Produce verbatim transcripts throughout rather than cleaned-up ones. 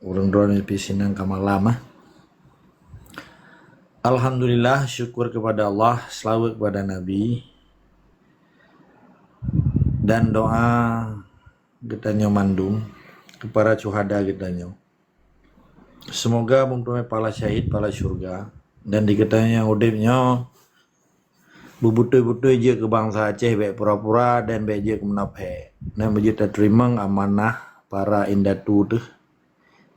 Ureuëng droeneuh pih sinan ka malam, ah. Alhamdulillah, syukur kepada Allah, selawat kepada Nabi, dan doa geutanyoe mandum kepada syuhada geutanyoe. Semoga beumeuteumeue pahala syahid, pahala syurga, dan di geutanyoe nyang udeb nyoe beubeutôi-beutôi jeuet keu bansa Aceh, bék pura-pura dan bék jeuet keu munafék. Dan beujeuet tateurimong amanah para indatu teuh,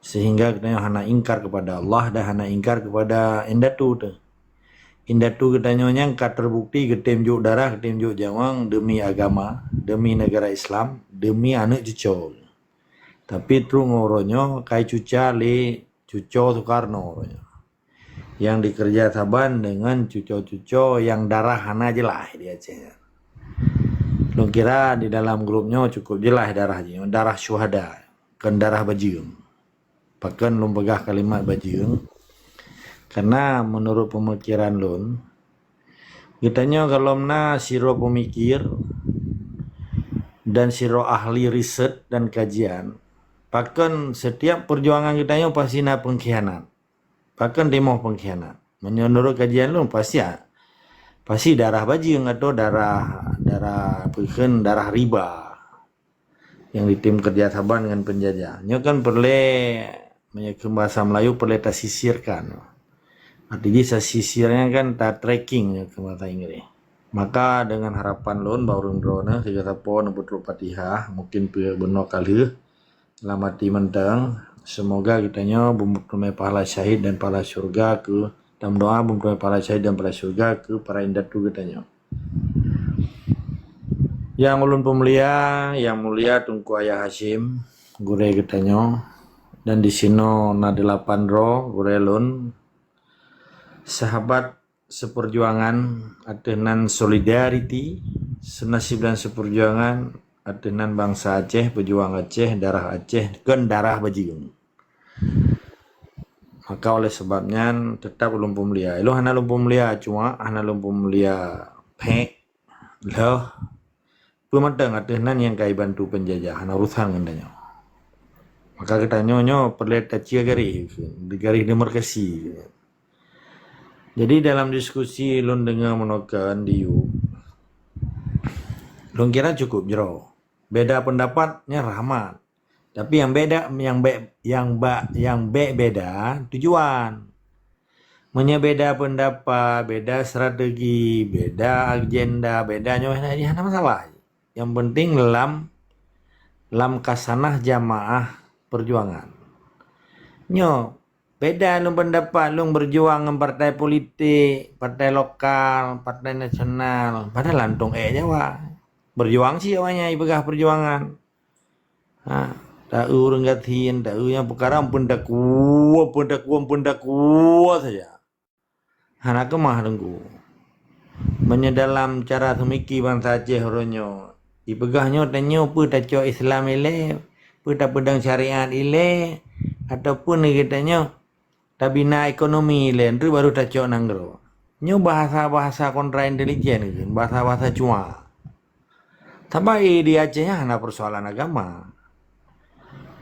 sehingga geutanyoe hana ingkar kepada Allah dan hana ingkar kepada indatu teuh. Indatu geutanyoe nyang ka teubukti geutem jok darah, geutem jok nyawöng demi agama, demi negara Islam, demi aneuëk cucoe. Tapi trok ngon uroe nyoe kai cuca lé cucoe Soekarno uroe nyoe, nyang dikeureuja saban deungon cucoe-cucoe nyang darah hana jeulaih di Aceh nyan. Lôn kira di dalam grup nyoe cukup jeulaih darah jih, darah syuhada, kon darah bajeueng. Pakon lôn peugah kalimat bajeueng? Karena meunurot peumikiran lôn, geutanyoe gohlom na sidroe peumikir dan sidroe ahli riset dan kajian, pakon setiap peujuangan geutanyoe pasti na peungkhianat. Pakon timoh peungkhianat? Meunurot kajian lôn, pasti, pasti darah bajeueng atau darah, darah peukheun, darah riba nyang jitem keureuja saban ngon peunjajah. Nyoe kan peureulée, meunyoe keu bahasa Melayu, peureulée tasisirkan. Arti jih sasisirnya kan ta-tracking nyoe keu bahasa Inggréh. Maka dengan harapan lôn bak ureuëng droeneuh sigoe sapo neupeutrok Fatihah, mungkin peuet bunoe ka lheueh, lam hati mantong, semoga geutanyoe beumeuteumeue pahala syahid dan pahala syurga keu, dan meudoa beumeuteumeue pahala syahid dan pahala syurga keu para indatu geutanyoe. Nyang ulôn peumulia, Yang Mulia Teungku Ayah Hasyim, gurée geutanyoe, dan disinoe na delapan droe gurée lôn, sahabat seperjuangan ateueh nan solidariti, senasib dan seperjuangan ateueh nan bansa Aceh, peujuang Aceh, darah Aceh, kon darah bajeueng. Maka oleh sebab nyan, teutap ulôn peumulia. Ilôn hana lôn peumulia cuak, hana lôn peumulia pék, lheueh, peue mantong ateueh nan nyang ka jibantu peunjajah, hana urusan ngon tanyoe. Maka geutanyoe nyoe peureulée tacue garéh, garéh demarkasi. Jadi dalam diskusi lôn deungoe meunoe keu di U, lôn kira cukup jroh. Beda peundapat nyan rahmat. Tapi nyang beda, nyang bék, nyang ba-, nyang bék beda tujuan. Meunyoe beda peundapat, beda strategi, beda agenda, beda nyoe hana, hana masalah. Nyang penting lam, lam khasanah jamaah perjuangan. Nyoe beda lôn peundapat, lôn beujuang ngon partai politik, partai lokal, partai nasional, padahai lantong ék Jawa. Beujuang cit awaknyan jipeugah peujuangan. Ha, ta-eu ureuëng gasien, ta-eu nyang peukara peundakwa, peundakwa, peundakwa saja. Hana keumah Teungku. Meunyoe dalam cara seumiki bansa Aceh uroe nyoe, jipeugah nyoe tanyoe peue tacok Islam ilée, peue tapeudong syariat ilée, ataupun geutanyoe tabina ekonomi ilée, nteuk baru tacok nanggroe. Nyoe bahasa-bahasa kontra intelijen, bahasa-bahasa cuak. Tapi di Aceh nyan hana persoalan agama.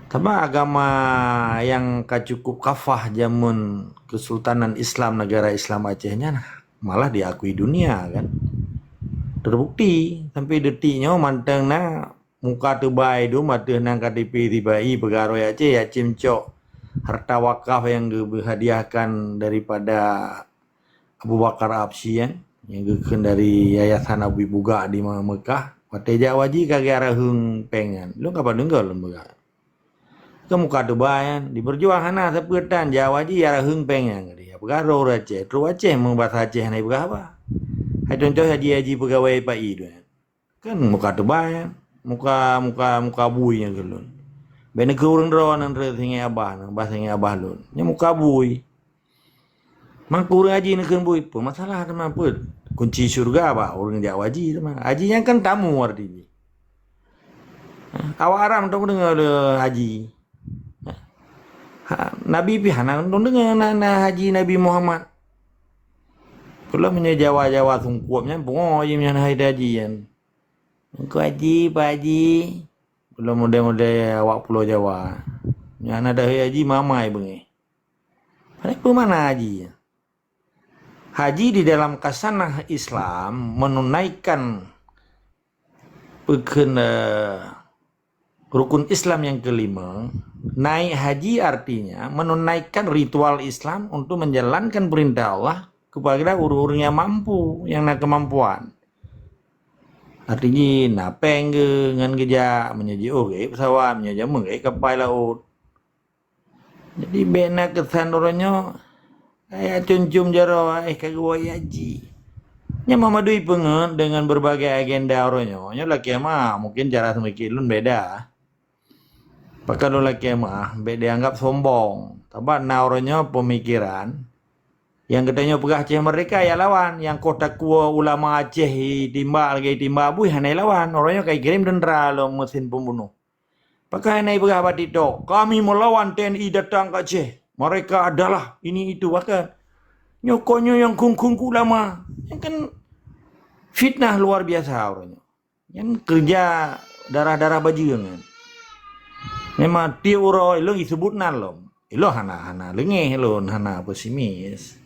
Tapi agama nyang ka cukup kafah jameun Kesultanan Islam, negara Islam Aceh nyan malah diakui dunia kan. Terbukti sampai detik nyoe mantong na muka teubai dum ateueh nan K T P sibai pegawai Aceh, Aceh cok harta wakaf nyang geuhadiahkan daripada Abu Bakar Habsyi, kan, nyang geukheun dari Yayasan Abu Buga di Me-, Mekah. Watée jak haji ka geujak raheueng péng nyan. Lôn ka padum goe lôn peugah. Keu muka teubai nyan, diperjuang hana sapeue tan jak haji jak raheueng péng nyan. Geupeugah droe ureuëng Aceh, trok Aceh meubasa Aceh hana jipeugah haba. Hai contoh haji-haji peugawai P A I tu nyan. Kan muka teubai, muka, muka, muka bui nyang keu lôn. Bék neukeu ureuëng droe nan rhot singoh abah, nan bah singoh abah lôn. Nyan muka bui. Mangku ureuëng haji neukheun bui, peue masalah teuma peue? Kunci syurga bak ureuëng jak haji teuma. Haji nyan kan tamu arti jih. Ha, awak Arab mantong deungoe le haji. Ha, Nabi pih hana mantong deungoe na, na haji Nabi Muhammad. Pula meunyoe Jawa-Jawa sungkup nyan pungo jih nyan hai haji nyan. Engkau haji, Pak Haji. Belum model-model awak Pulo Jawa. Nyang hana dahé haji mamai beungéh. Padahai peue makna haji? Haji di dalam khasanah Islam menunaikan peukheun, eh, rukun Islam yang kelima. Naik haji artinya menunaikan ritual Islam untuk menjalankan perintah Allah kepada ureuëng-ureuëng yang mampu, yang na kemampuan. Artinya na péng geuh ngon geujak, meunyoe jiôh gét pesawat, meunyoe jameun gét kapai laôt. Jadi bék na keusan uroe nyoe, "Ai, cum-cum jaroe, eh, ka geuwoe haji." Nyan meumandum peungeuet deungon berbagai agenda uroe nyoe. Nyoe lakée meuah, mungken cara seumikir lôn beda. Pakon lôn lakée meuah, bék dianggap sombong. Sabab na uroe nyoe peumikiran nyang geutanyoe peugah Aceh Merdeka ya lawan, nyang koh takue ulama Aceh itimbak lagée itimbak bui hana lawan. Uroe nyoe ka ikirém teuntra lom mesin pembunuh. Pakon hana ipeugah bak TikTok, "Kami melawan T N I datang ke Aceh. Mereka adalah ini itu," pakon. Nyoe kon nyoe nyang khun-khun keu ulama. Nyan kan fitnah luar biasa uroe nyoe. Nyan keureuja darah-darah bajeueng nyan. Memang tiep uroe lôn iseubut nan lom. Ilôn hana, hana leungeh lôn, hana pesimis.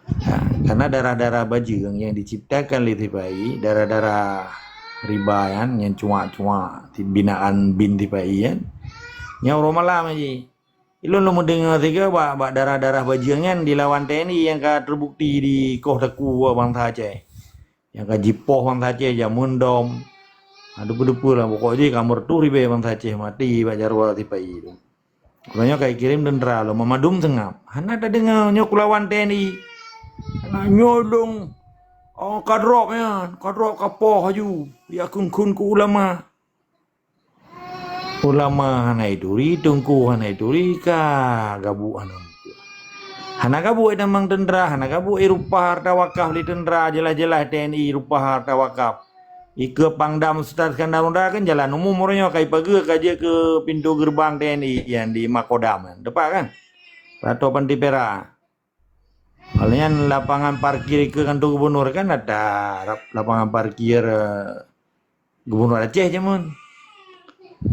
Ha, karena darah-darah bajeueng yang diciptakan lé sipa-i, darah-darah riba nyan, nyang cuak-cuak binaan bin sipa-i nyan, nyan uroe malam haji. Ilôn lôn meudeungoe sigoe bak, bak darah-darah bajeueng nyan dilawan T N I nyang ka teubukti di koh takue bansa Aceh. Nyang ka jipoh bansa Aceh jameun dom. Ha, deupeu-deupeu lah, pokok jih ka meureutoh ribée bansa Aceh maté bak jaroe sipa-i tu. Uroe nyoe ka ikirém teuntra lom, meumandum seungab. Hana tadeungoe nyoe kulawan T N I. Hana nyoe lôn, oh, ka drop nyan, ka drop ka poh laju. Ya khun-khun keu ulama. Ulama hana ituri, teungku hana ituri, ka gabuek hana muphom. Hana gabuek tamong teuntra, hana gabuek irumpah harta wakaf lé teuntra, jeulaih-jeulaih T N I irumpah harta wakaf. Ikeue Pangdam Sutan Iskandar Muda kan jalan umum uroe nyoe ka ipageue ka jeuet keu pintoe geureubang T N I nyang di Makodam kan. Tepat kan? Rato Panti Perak. Awaknyan lapangan parkir ikeue kantor gubernur kan ata lapangan parkir, eh, gubernur Aceh jameun.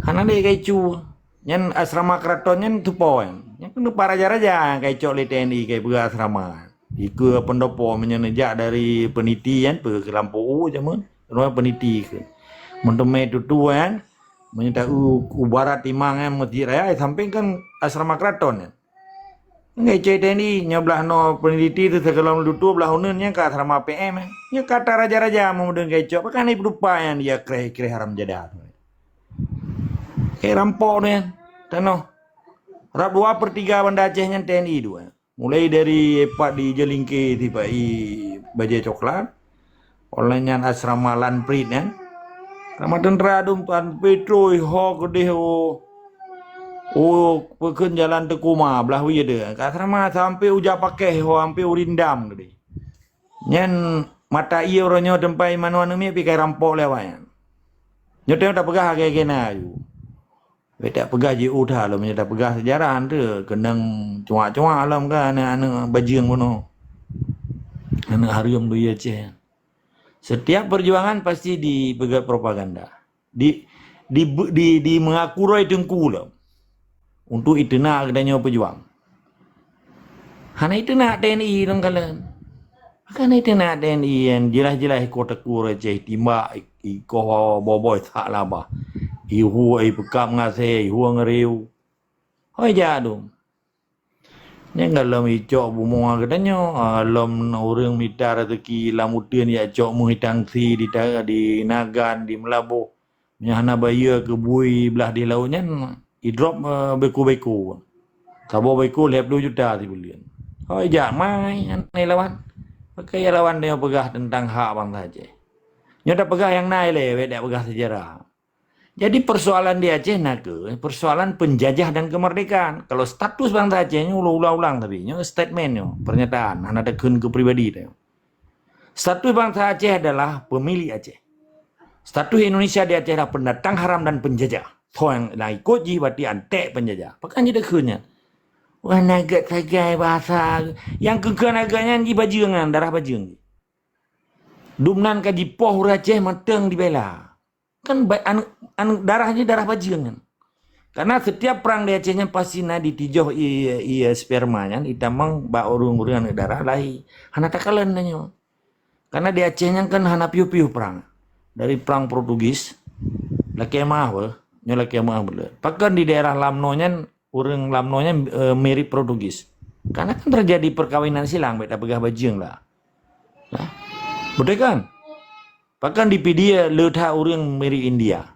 Hana lé ka icu. Nyan asrama keuraton nyan tupo nyan. Nyan keuneuk pat raja-raja nyang ka icok lé T N I ka ipeugah asrama. Ikeue pendopo meunyoe neujak dari peniti nyan peue keu lampôh u jameun. Keunong peniti keu. Meuteumé tutu nyan, meunyoe ta u, u barat timang nyan Masjid Raya, sampéng kan asrama keuraton nyan. Ngai cai T N I, nyoe blaih noe peneliti teuh sigohlom dutoe blaih uneuen nyan ka asrama P M, eh. Nyoe ka ata raja-raja meudeueng keu icok, pakon hana ipeudupa nyan ya kreh-kreh haram jadah tu. Kayak rampok tu nyan, tanoh. Rab dua per tiga Banda Aceh nyan T N I dua. Mulai dari epat di Jelingke tiba i bajée coklat, Online nyan asrama Lan Prit nyan. Asrama teuntra dum tuan Petro ho keudeh u, u peukheun jalan Teukuma blah wie deh. Ka asrama sampai u Japakeh ho sampai u Rindam keudeh. Nyan mata ie uroe nyoe teumpat Immanuel Numi pi kai rampok lé awaknyan. Nyoe teuh tapeugah lagée-lagée na aju. Wék tak peugah jiôh that lom, meunyoe tapeugah seujarah teuh keunong cuak-cuak lom ka aneuk-aneuk bajeueng bunoe. Aneuk hareuem duyue Aceh. Setiap perjuangan pasti dipeugah propaganda. Di, di, di, di mengaku roh teungku lom. Untuk iteunak geutanyoe peujuang. Hana iteunak T N I lom kalon. Hana iteunak T N I nyan jeulaih-jeulaih ikoh teuku Aceh timbak ikoh boboih that labah. Ihue ipeukab ngasée, ihue ngeuriu. Hôi jak dum. Nyan gohlom icok bumoe geutanyoe, gohlom ureuëng mita raseuki lam uteuen jak cok meuhitang si di ta-, di Nagan, di Meulaboh. Nyang hana bayeue keu bui blah di laôt nyan, idrop, eh, beko-beko. Saboh beko lhée ploh juta sibuleuen. Hôi jak mai hana lawan. Pakon ya lawan nyoe peugah teuntang hak bansa Aceh. Nyoe tapeugah nyang na ilée, wék dak peugah seujarah. Jadi persoalan di Aceh na kheueh persoalan penjajah dan kemerdekaan. Kalau status bansa Aceh nyoe ulang-ulang tapi nyoe statement nyoe, pernyataan hana takheun keu pribadi teuh. Status bansa Aceh adalah pemilik Aceh. Status Indonesia di Aceh adalah pendatang haram dan penjajah. Soe nyang na ikot jih berarti antek penjajah. Pakon jih takheun nyan? Wah, na gét sagai bahasa. Nyang keu-keu na gét nyan jih bajeueng nyan, darah bajeueng jih. Dum nan ka jipoh ureuëng Aceh mantong dibela. Kan ba-, aneuk, aneuk darah jih darah bajeueng nyan. Karena setiap prang di Aceh nyan pasti na ditijoh ie, ie sperma nyan itamong bak ureuëng-ureuëng aneuk dara lahé. Hana takalon tanyoe. Karena di Aceh nyan kan hana piôh-piôh prang. Dari prang Portugis, lakée meu'ah beh, nyoe lakée meu'ah beh. Pakon di daerah Lamno nyan, ureuëng Lamno nyan, eh, mirip Portugis. Karena kan terjadi perkawinan silang, bék tapeugah bajeueng lah. Nah, beutôi kan? Pakon di Pidie le that ureuëng mirip India.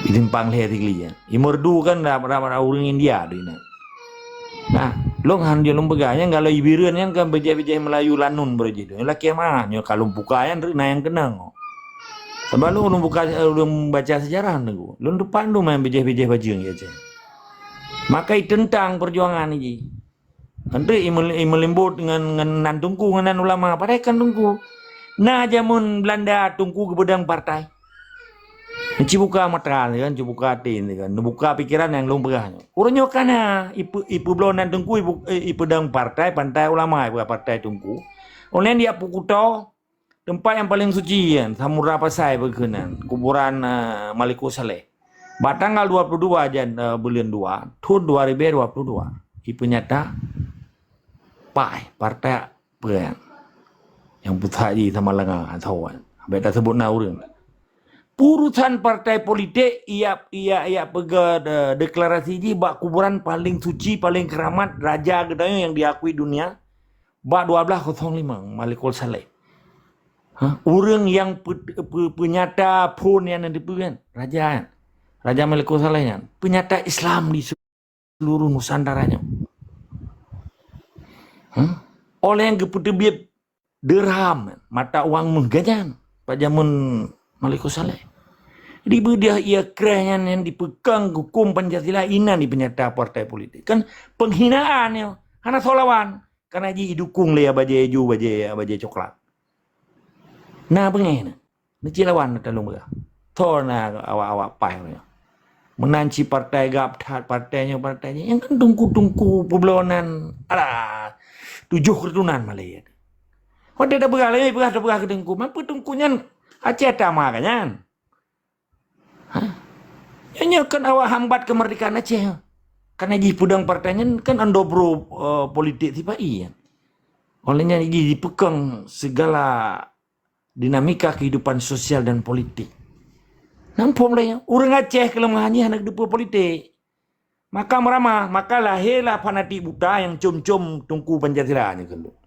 Di simpang lhée Sigli nyan. Di Meureudu kan rab-, rab-, rab ureuëng India di na. Nah, lôn han jeuet lôn peugah, nyang galai Bireuen nyan kan bijéh-bijéh Meulayu lanun beureuji tu. Lakée meu'ah, nyoe ka lôn buka nyan, na nyang keunong. Sabab lôn, lôn buka, lôn baca sejarah nyoe. Lôn teupandum nyang bijéh-bijéh bajeueng ya, ceh. Maka iteuntang perjuangan jih. Kan tu imeu-, imeulimbot ngon, ngon nan teungku, ngon nan ulama. Padahai kan teungku. Na jameun Beulanda teungku geupeudong partai. Cibuka mata kan, cibuka até kan. Neubuka pikeran nyang lôn peugah nyoe. Ureuëng nyoe ka na, ipe-, ipeubloe nan teungku, ipe-, eh, ipeudong partai, partai ulama, ipeugah partai teungku. Ulôn di Apu Kuto, teumpat nyang paleng suci nyan, Samudra Pasai beukeunan, kuburan, eh, Malikussaleh. Bak tanggal dua puluh dua jan, eh, buleuen dua, thon dua ribu dua puluh dua, ipeunyata pai, partai peue nyan. Nyang pusat jih Samalanga, Sawan. Bék taseubut na ureuëng. Urusan partai politik, ia, ia, ia peugah de-, deklarasi jih bak kuburan paleng suci, paleng keuramat, raja geutanyoe nyang diakui dunia, bak dua belas kosong lima, Malikussaleh. Ha? Ureuëng nyang pe-, pe-, peunyata phon nyan dipeue kan? Raja nyan. Raja Malikussaleh nyan. Peunyata Islam di seluruh Nusantara nyoe. Ha? Oleh nyang geupeuteubiet dirham, mata uang meuh geuh nyan, bak jameun Malikussaleh. Dibeudôh ia kreh nyan nyang dipeukong huköm Pancasila inan dipeunyata partai politik. Kan penghinaan nyoe, hana soe lawan. Karena jih idukong lé bajée ijo, bajée, bajée coklat. Na beungéh na. Neuci lawan na talong beurah. Tho na awak-awak pai nyoe. Meunan ci partai gab that, partai nyoe, partai nyoe. Nyang kan tungku-tungku peublonan. Alah, tujoh keutunan malée. Watée tapeugah lé, peugah, tapeugah keu tungku. Mampu tungku nyan Aceh tama ka nyan. Ha? Nyoe, nyoe kan awak hambat kemerdekaan Aceh. Karena jih peudong partai nyan kan andobro, eh, politik sipa-i. Oleh nyan jih dipeukong segala dinamika kehidupan sosial dan politik. Nampak mulai ureuëng Aceh keuleumahan jih hana geuteupeu politik. Maka meuramah, maka lahé lah fanatik buta nyang com-com tungku Pancasila nyoe keunoe.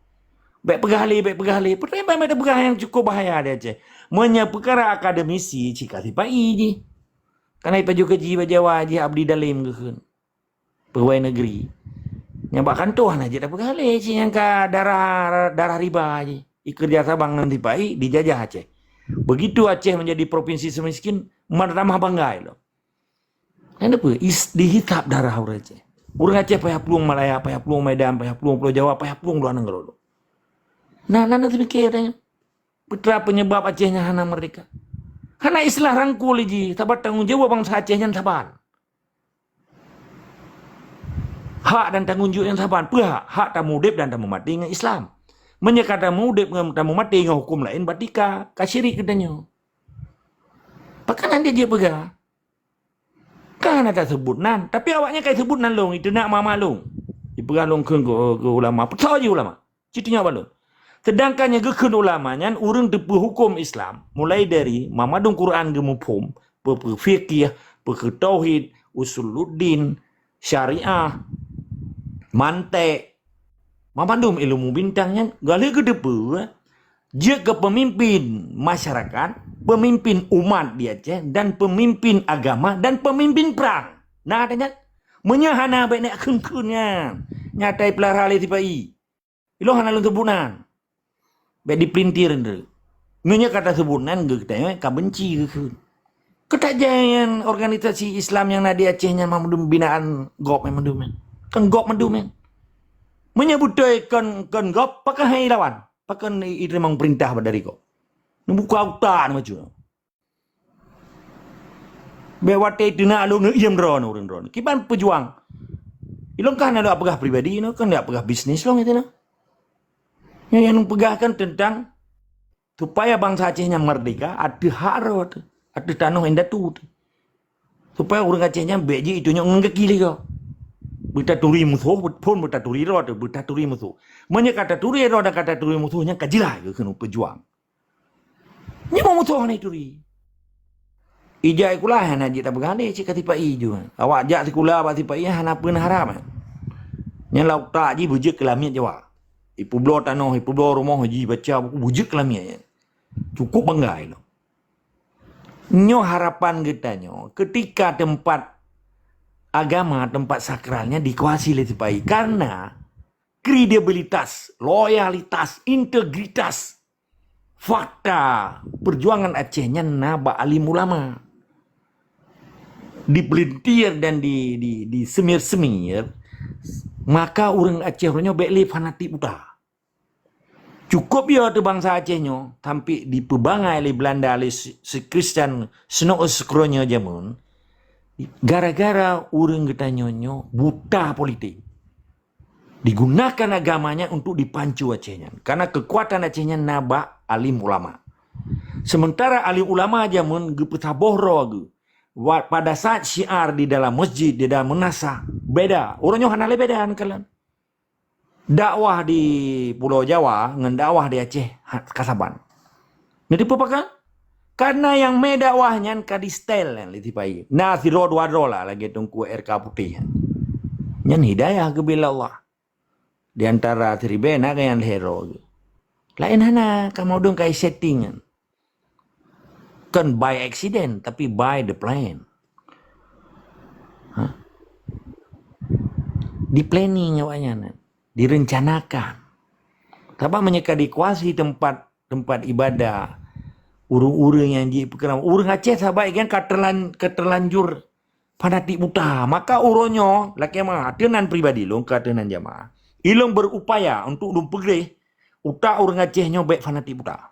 Bék peugah lé, bék peugah lé. Padahai ban meupeugah nyang cukup bahaya di Aceh. Meunyoe peukara akademisi, cika sipa-i jih. Karena ipajoh kaji bak Jawa jih abdi dalem geukheun. Pegawai negeri. Nyang bak kantor hana jeuet tapeugah lé, cit nyang ka darah, darah riba jih. Ikeureuja Sabang ngon sipa-i, dijajah Aceh. Begitu Aceh menjadi provinsi seumiskin, meutamah banggai lom. Nyan peue? Is-, dihisab darah ureuëng Aceh. Ureuëng Aceh payah plueng Malaya, payah plueng Medan, payah plueng Pulo Jawa, payah plueng luwa nanggroe. Nah, na, na teupike tanyoe. Peue teuma penyebab Aceh nyan hana merdeka? Hana istilah rangkul jih, sabab tanggong jaweueb bansa Aceh nyan saban. Hak dan tanggong jaweueb nyan saban. Peue hak? Hak tameudeb dan tameumaté ngon Islam. Meunyoe ka tameudeb ngon tameumaté ngon huköm laén, berarti ka, ka syirik geutanyoe. Pakon hana jeuet peugah? Ka hana taseubut nan, tapi awaknyan ka seubut nan lôn, iteunak mama lôn. Ipeugah lôn kheun keu, keu ulama, peutoe jih ulama. Cit nyoe bak lôn. Sedangkan nyang geukheun ulama nyan ureuëng teupeu huköm Islam, mulai dari mamadum Quran geumuphom, peue-peue fikih, peue-peue tauhid, usuluddin, syariah, mantek, mamadum ilmu bintang nyan, galeh geuteupeu, jeuet keu peumimpin masyarakat, peumimpin umat di Aceh, dan peumimpin agama, dan peumimpin prang. Na ata nyan? Meunyoe hana, bék neuk kheun-kheun nyan. Nyatai peulara lé sipa-i. Ilôn hana lôn seubut nan. Bék dipelintir nyoe. Meunyoe ka taseubut nan, geutanyoe ka beunci geukheun. Keutajak nyan organisasi Islam nyang na di Aceh nyan mandum binaan gob mandum nyan. Kan gob mandum nyan. Meunyoe beutôi kon, kon gob, pakon hai lawan? Pakon i-, iteurimong peurintah dari gob? Neubuka utak neubacut. Bék watée teunak lôn neuiem droeneuh ureuëng droeneuh. Kiban peujuang. Ilôn kan hana lôn peugah pribadi nyoe, kan lôn peugah bisnis lôn itu nyoe. Nyoe nyang lôn peugah kan teuntang supaya bansa Aceh nyan merdeka ateueh hak droe teuh, ateueh tanoh indatu teuh. Supaya ureuëng Aceh nyan bék jih itunyok ngon gaki lé goe. Beutaturi musoh, phon beutaturi droe teuh, beutaturi musoh. Meunyoe ka taturi droe dan ka taturi musoh nyan ka jeulaih keuh keuneuk peujuang. Nyoe musoh hana ituri. Ijak sikula hana jeuet tapeugah lé cit ka sipa-i ju. Awak jak sikula bak sipa-i hana peue na harap. Nyan lam utak jih beujeuet keu lamiet Jawa. Ipeubloe tanoh, ipeubloe rumoh jih baca buku beujeuet keu lamiet nyan. Cukup bangga ilong. Nyoe harapan geutanyoe, ketika tempat agama, tempat sakralnya dikuasai lé sipa-i. Karena kredibilitas, loyalitas, integritas, fakta perjuangan Aceh nyan na bak alim ulama. Dipelintir dan di, di, disemir-semir, maka ureuëng Aceh uroe nyoe bék lé fanatik buta. Cukup ya teuh bansa Aceh nyoe sampai dipeubangai lé Belanda, lé si, si Christian Snow Scrooge jameun. Gara-gara ureuëng geutanyoe nyoe buta politik. Digunakan agamanya untuk dipancu Aceh nyan. Karena kekuatan Aceh nyan na bak alim ulama. Sementara alim ulama jameun geupeusaboh roh geuh. Wa-, pada saat syiar di dalam masjid, di dalam meunasah, beda. Uroe nyoe hana lé beda ngon kalian. Dakwah di Pulo Jawa ngon dakwah di Aceh ha-, ka saban. Nyoe dipeue pakon? Karena nyang mé dakwah nyan ka di-style nyan lé sipa-i. Na sidroe dua droe lah lagée Teungku R K Putéh nyan. Nyan hidayah geubri lé Allah. Di antara siribée na nyang lhée droe. Laén hana, kamoe dong ka i-setting nyan. Kon by accident, tapi by the plan. Ha? Di-planning awak nyan, direncanakan. Sabab meunyoe ka dikuasai tempat, tempat ibadah, ureuëng-ureuëng nyang jipeukeurang, ureuëng Aceh sahabat kan ka terlan-, ka terlanjur fanatik buta. Maka uroe nyoe, lakée meu'ah, ateueh nan pribadi lôn, ka ateueh nan jamaah, ilôn berupaya untuk lôn peugréh utak ureuëng Aceh nyoe bék fanatik buta.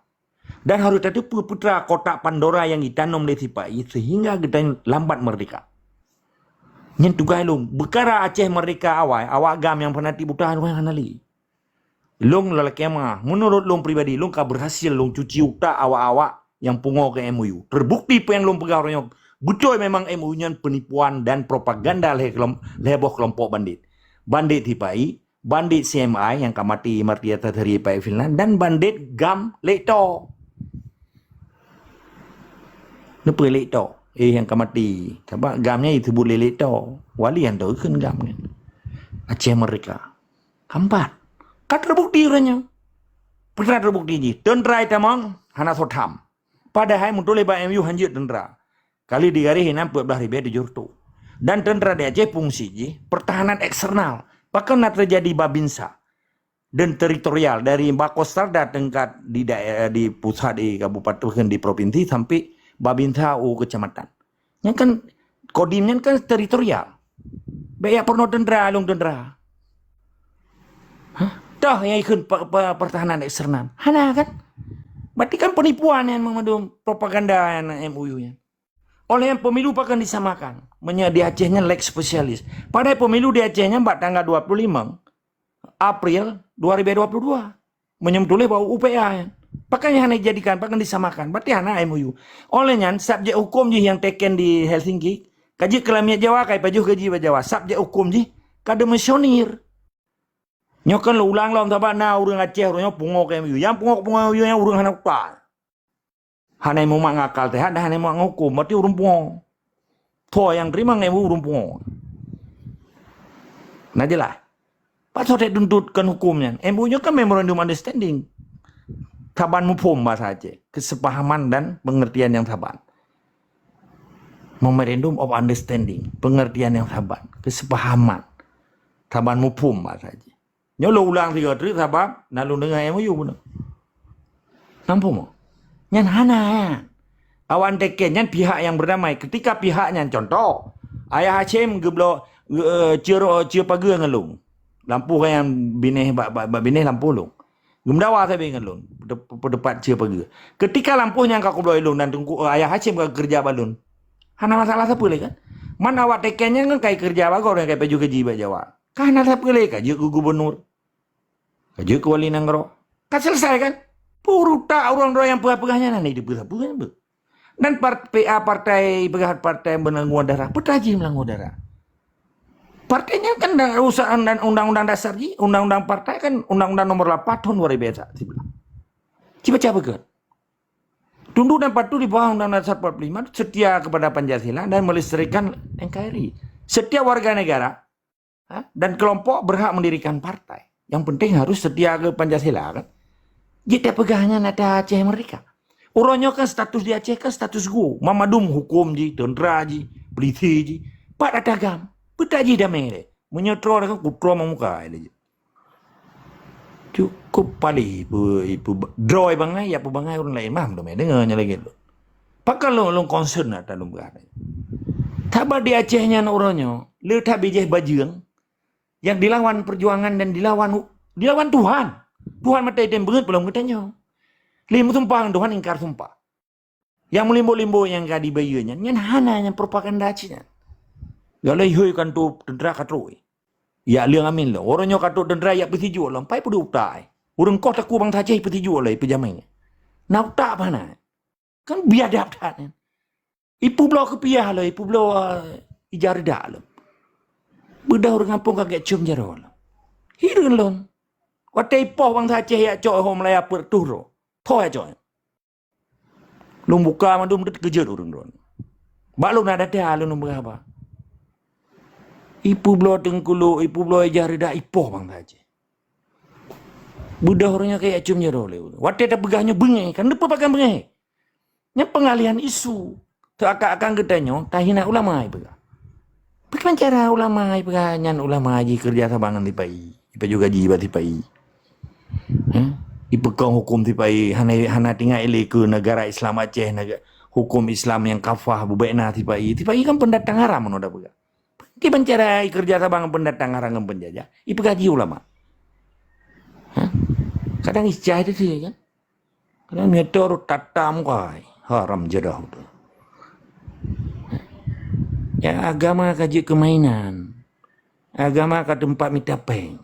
Dan harôh tateupeue peue teuma kotak Pandora nyang jitanom lé sipa-i sehingga geutanyoe lambat merdeka. Nyan tugaih lôn, peukara Aceh merdeka awai, awak GAM nyang fanatik buta hana lé. Lôn lakée meu'ah, meunurot lôn pribadi, lôn ka berhasil lôn cuci utak awak-awak nyang pungo keu M O U. Terbukti peue nyang lôn peugah uroe nyoe, beutôi memang M O U nyan peunipuan dan propaganda lhée keulom-, lhée boh keulompok bandit. Bandit sipa-i, bandit C M I nyang ka maté Martti Ahtisaari bak Finland, dan bandit GAM Lekto. Neupeu Lekto? Eh, nyang ka maté. Sabab GAM nyan jisebut lé Lekto. Wali han teu kheun GAM nyan. Aceh Merdeka. Hambat. Ka terbukti uroe nyoe. Peue teuma terbukti jih? Teuntra itamong hana soe tham. Padahai meutuléh bak M U hanjeuet teuntra. Kali digaréh inan peuet blaih ribée tujoh reutôh. Dan teuntra di Aceh fungsi jih pertahanan eksternal. Pakon na teujadi Babinsa dan teritorial dari Bakosarda teungkat di daerah, di pusat, di kabupaten, di provinsi sampai Babinsa u kecamatan. Nyan kan Kodim nyan kan teritorial. Bék jak peurunoe teuntra, lôn teuntra. Hah? Toh nyang ikheun pe-, pe-, pertahanan eksternal. Hana kan? Berarti kan penipuan nyan meumandum propaganda nyan M O U nyan. Oleh nyan pemilu pakon disamakan. Meunyoe di Aceh nyan lex specialis. Padahai pemilu di Aceh nyan bak tanggal dua puluh lima April dua ribu dua puluh dua. Meunyoe meutuléh bak U P A nyan. Pakon nyan hana dijadikan, pakon disamakan. Berarti hana M O U. Oleh nyan, subjek hukum jih nyang teken di Helsinki, ka jeuet keu lamiet Jawa, ka ipajoh gaji bak Jawa. Subjek hukum jih ka demisionir. Nyoe kan lôn ulang lom, sabab na ureuëng Aceh uroe nyoe pungo keu M O U. Nyang pungo, pungo M O U nyan ureuëng hana utak. Hana mumat ngon akal teuh, dan hana mumat ngon huköm, berarti ureuëng pungo. Soe nyang teurimong M O U ureuëng pungo. Na jeulaih? Pakon soe tatuntut kon huköm nyan? M O U nyoe kan memorandum understanding. Saban muphom bahasa Aceh, kesepahaman dan pengertian yang saban. Memorandum of understanding, pengertian yang saban, kesepahaman. Saban muphom bahasa Aceh. Nyoe lôn ulang sigoe treuk sabab na lôn deungoe M O U bunoe. Nampak mo? Nyan hana nyan. Awak teken nyan pihak nyang berdamai. Ketika pihak nyan, contoh, Ayah Hashim geubloe, eh, cie ro-, cie pageue ngon lôn. Lampôh nyang binéh bak, bak, bak binéh lampôh lôn. Geumeudawa sabe ngon lôn. Peude-, peudepat cie pageue. Ketika lampôh nyan ka kubloe lôn dan Teungku, eh, Ayah Hashim ka keureuja bak lôn. Hana masalah sapeue lé kan? Man awak teken nyan kan ka keureuja bak gob, ka ipajoh gaji bak Jawa. Ka hana sapeue lé, ka jeuet keu gubunur. Ka jeuet keu wali nanggroe. Ka selesai kan? Peurutak ureuëng droe nyang peugah-peugah nyan hana jiteupeue sapeue nyan beuh. Dan part-, P A partai, peugah partai meulanggar darah, peue jih meulanggar darah. Partai nyan kan da-, usaha dan undang-undang dasar jih, undang-undang partai kan undang-undang nomor lapan tahun dua ribu sebelas. Cuba baca beugét. Tunduk dan patuh di bawah Undang-Undang Dasar empat puluh lima, setia kepada Pancasila dan melestarikan N K R I. Setiap warga negara, ha, dan kelompok berhak mendirikan partai. Yang penting harus setia ke Pancasila, kan? Jeuet tapeugah nyan ata Aceh merdeka. Uroe nyoe kan status di Aceh kan status quo. Mandum hukum jih, tentera jih, polisi jih. Pat ata GAM. Peue jih damé lé. Meunyoe troe kan kutroe muka lé jih. Cukup palih ipe, ipe droe bangai, ya bangai ureuëng laén mah, belum deungoe nyan lagée lôn. Pakon lôn, lôn concern ata lôn peugah. Taba di Aceh nyan uroe nyoe, le that bijéh bajeueng yang dilawan perjuangan dan dilawan, dilawan Tuhan. Tuhan maté tem beungeut peulom geutanyoe. Lé meusumpah ngon Tuhan ingkar sumpah. Nyang meulimbo-limbo nyang ka dibayeue nyan, nyan hana, nyan propaganda cit nyan. Ya lé hôi kanto teuntara ka trok. Ya leueng amin lom. Uroe nyoe kanto teuntara ya peusijuek lom, pai peuduek utak ai. Ureuëng koh takue bansa Aceh peusijuek lom, peujamai. Na utak apa na? Kan biadab that nyan. Ipeubloe keupiah lom, ipeubloe, eh, ija reudak lom. Beudah ureuëng gampông ka gét cium jaroe lom. Hireuen lom. Watée ipoh bansa Aceh ya cok hom laya peuet tuh ro. Tho ya cok. Lôn buka mandum teukeujot ureuëng droe. Bak lôn na data lôn peugah haba. Ipeubloe teungkulok, ipeubloe ija reudak ipoh bansa Aceh. Beudah ureuëng nyoe kaya cium jaroe lé ureuëng. Watée tapeugah nyoe beungéh, kan neupeupakan beungéh. Nyan pengalihan isu. Teuakan-akan geutanyoe tahina ulama ipeugah. Pakon cara ulama ipeugah nyan ulama jih keureuja saban ngon sipa-i. Ipajoh gaji bak sipa-i. Heh? Ipeukong huköm sipa-i, hana, hana tinggai lé keu negara Islam Aceh, nega-, huköm Islam nyang kafah bubena sipa-i. Sipa-i kan pendatang haram meunoe tapeugah. Kiban cara ikeureuja saban ngon pendatang haram ngon penjajah, ipeugah jih ulama. Heh? Kadang icah itu sih kan. Kadang nyetor tatam kai, haram jadah tu. Ya, agama ka jeuet keu mainan. Agama ka teumpat mita péng.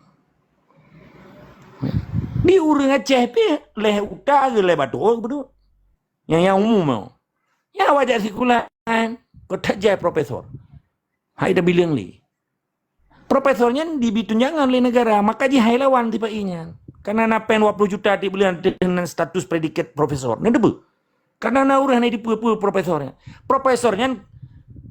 Di ureuëng Aceh pih lhée uta geuh lhée batua geuh beudôh. Nyang, nyang umum nyoe. Nyang awak jak sikula kan, keu that jai profesor. Hai tabileung lé. Profesor nyan dibi tunjangan lé negara, maka jih hai lawan sipa-i nyan. Karena na péng dua puluh juta tiep buleuen ateueh nan status predikat profesor. Nyan teupeue. Karena na ureuëng hana dipeue-peue profesor nyan. Profesor nyan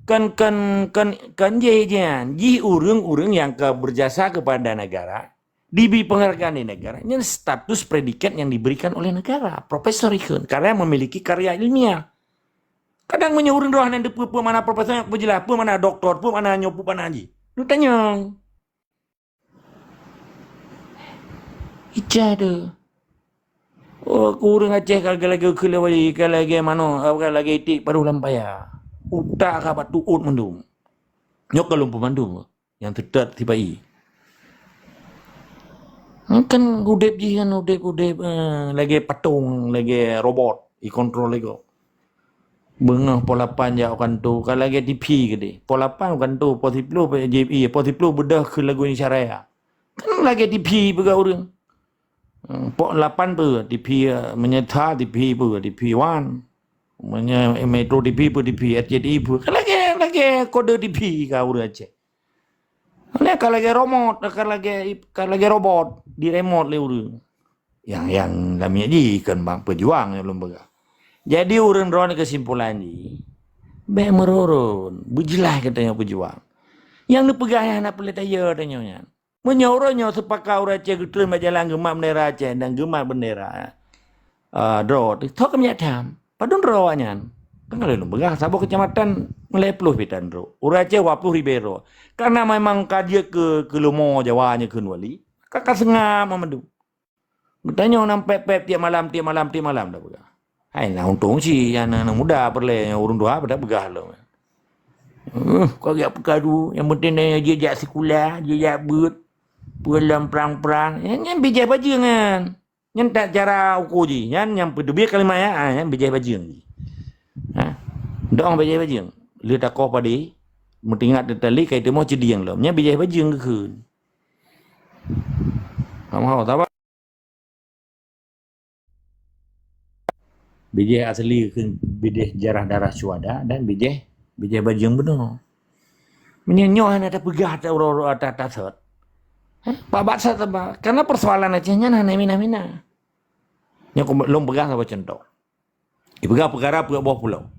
kan, kan, kan, kan jih nyan. Jih ureuëng-ureuëng nyang ka berjasa kepada negara, dibi penghargaan di negara. Nyan status predikat yang diberikan oleh negara. Profesor ikheun, karena memiliki karya ilmiah. Kadang meunyoe ureuëng droe hana teupeue peue makna profesor, peue jeulaih, peue makna doktor, peue makna nyoe, peue makna jih. Neutanyong. Icah tu. Oh, ureuëng Aceh ka lagée keu lewali, ka lagée manoe, ka lagée iték padub lam paya. Utak ka bak tuot mandum. Nyoe ka lôn peumandum. Nyang teutet sipa-i. Kan udeb jih kan udeb-udeb, eh, lagée patong, lagée robot, ikontrol lé gob. Beungoh poh lapan jak u kanto, ka lagée T V keudeh. Poh lapan u kanto, poh siploh J P I, poh siploh beudoh keu lagu Indonesia Raya. Kan lagée T V peugah ureuëng. Hmm, poh lapan peue, T V, eh, meunyoe that T V peue, T V One. Meunyoe Metro T V peue, T V R C T I peue. Kan lagée, lagée kode T V ka ureuëng Aceh. Nyan ka lagée romot, ka lagée, ka lagée robot, diremot lé ureuëng. Nyang, nyang lamiet jih kon bang peujuang nyang lôn peugah. Jadi ureuëng droeneuh keusimpulan jih, bék meururon, beujeulaih geutanyoe peujuang. Nyang neupeugah nyan hana peureulée tayue tanyoe nyan. Meunyoe uroe nyoe seupaka ureuëng Aceh geutreun bak jalan geumat bendera Aceh dan geumat bendera, ah, droe, tho keumiet tham. Padub droe awaknyan? Kan ka lôn peugah, saboh keucamatan lhée ploh pih tan droe. Ureuëng Aceh dua ploh ribée droe. Karena memang ka jeuet keu, keu leumo Jawa nyoe kheun wali, ka, ka seungab mandum. Geutanyoe nam pép-pép tiep malam, tiep malam, tiep malam tapeugah. Hai, na untông cit, nyang na, na muda peureulée, nyang ureuëng tuha pada peugah lom. Uh, ka geujak peukadu, nyang penting na jijak sikula, jijak beuet, peue lom prang-prang. Nyan, nyan bijéh bajeueng nyan. Nyan tak cara uko jih. Nyan nyang peuteubiet kalimat nyan, ah, nyan bijéh bajeueng jih. Ha? Dong bijéh bajeueng. Lheueh takoh padé, meutingat teutali, ka iteumoh ceudieng lom. Nyan bijéh bajeueng geukheun. Kamoe hana taba. Bijéh asli keu bijéh jarah darah syuhada dan bijéh, bijéh bajeueng bunoe. Meunyoe nyoe hana tapeugah ata uroe-uroe ata tasot. Hah? Pak Batsat teuba. Karena persoalan Aceh nyan hana mina-mina. Nyoe lôn peugah saboh cuntoh. Ipeugah peukara peuet boh pulo.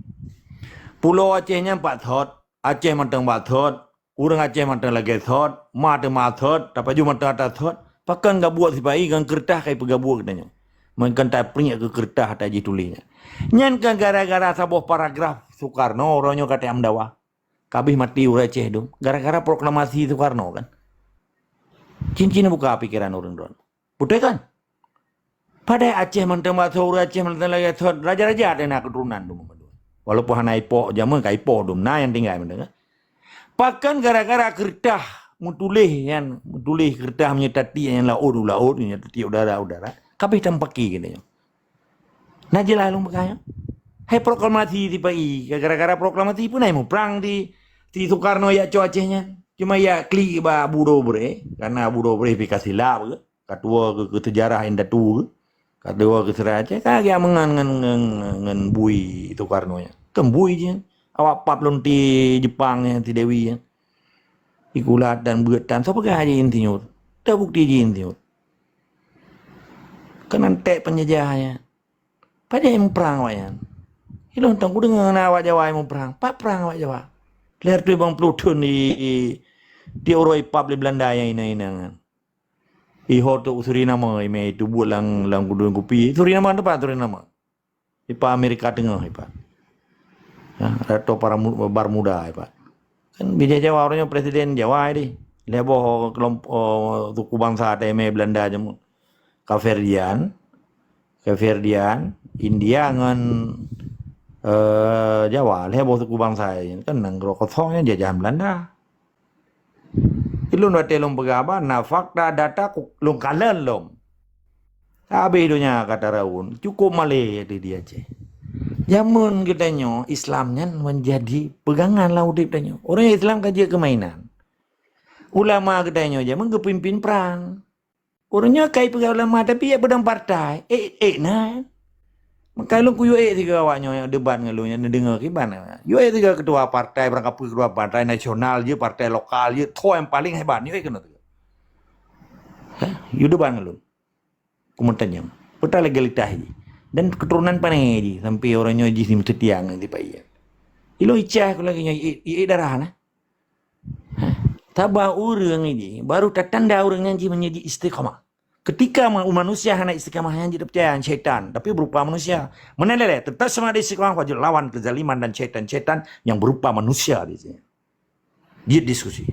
Pulo Aceh nyan pat thot, Aceh mantong pat thot, ureuëng Aceh mantong lagée thot, ma teuma thot, tapaju mantong ata thot, pakon gabuek sipa-i ngon keureutah ka ipeugabuek geutanyoe. Meukeun tapriek keu keureutah ata jih tuléh nyan. Nyan kan gara-gara saboh paragraf Soekarno uroe nyoe ka teuam dawa. Kabih mati ureuëng Aceh dum. Gara-gara proklamasi Soekarno kan. Cin-cin buka pikiran ureuëng droe. Beutôi kan? Padahai Aceh mantong bak thot, ureuëng Aceh mantong lagée thot, raja-raja ada na keuturonan dum. Walaupun hana ipoh jameun ka ipoh dum, na nyang tinggai mantong kan. Pakon gara-gara keureutah meutuléh nyan, meutuléh keureutah meunyoe tatiek nyan laôt u laôt, meunyoe tatiek udara u darat, kabeh tampaki geutanyoe. Na jeulaih lôn peugah nyoe. Hai proklamasi sipa-i, gara-gara proklamasi pun hai muprang di, di Soekarno yak cok Aceh nyan. Cuma yak klik bak Abu Dobre, karena Abu Dobre pih ka silap ke. Ka tuwo keu, keu sejarah indatu keu. Ka tuwo keu sejarah Aceh, ka geujak meungon ngon, ngon, ngon bui Soekarno nyan. Kon bui jih nyan. Awak pap lonte Jepang nyan, si Dewi nyan. Ikulat dan beuet tan, soe peugah jih insinyur? Teubukti jih insinyur. Keunan tek penjajah nyan. Padahai muprang awak nyan. Ilôn tong kudeungoe na awak Jawa muprang. Pat prang awak Jawa? Lhèe reutôh limong ploh thon di, di, di uroe ipap lé Belanda nyang inong-inong nyan. Iho tu Suriname, imè itu buet lam, lam gudong kupi. Suriname teumpat Suriname. Ipat Amerika Teungoh ipat. Ya, atau para Bermuda ipat. Kan bijéh Jawa, uroe nyoe presiden Jawa di. Lhèe boh kelompok, oh, suku bangsa T M A Belanda jameun. Kapverdian, Kapverdian, India ngon, eh, Jawa, lhèe boh suku bangsa. Kan nanggroe kosong nyan jajahan Belanda. Ilôn watèe lôn peugah haba, na fakta data ku-, lôn kalon lom. Habéh donya ka taraun, cukup malèe di, di Aceh. Jameun geutanyoe Islam nyan menjadi pegangan lam udép tanyoe. Ureueng Islam ka jeuet keu mainan. Ulama geutanyoe jameun geupimpin prang. Ureueng nyoe kai peugah ulama, tapi ya peudong partai. Eh, eh, na. Maka lôn kuyue ék sigoe awak nyoe nyang debat ngon lôn, nyang neudeungoe kiban. Yue ék sigoe ketua partai, barangkapeue ketua partai nasional jih, partai lokal jih, tho nyang paling hebat, yue ék keunoe sigoe. Hah? Yue debat ngon lôn. Kumeutanyong. Peue ta legalitas jih. Dan keturunan pané jih, sampai uroe nyoe jih si meuseutia ngon si Pak Ian. Ilôn icah keu lagèe nyoe, i, i, i darah na. Hah? Sabab ureueng ini baru tatanda ureueng nyan jih meunyoe ji istiqamah. Ketika ma-, manusia hana istiqamah nyan jih tapeucaya ngon syaitan, tapi berupa manusia. Meunan lé, tetap semangat istiqamah, wajib lawan kezaliman dan syaitan-syaitan yang berupa manusia di sini. Jeuet diskusi.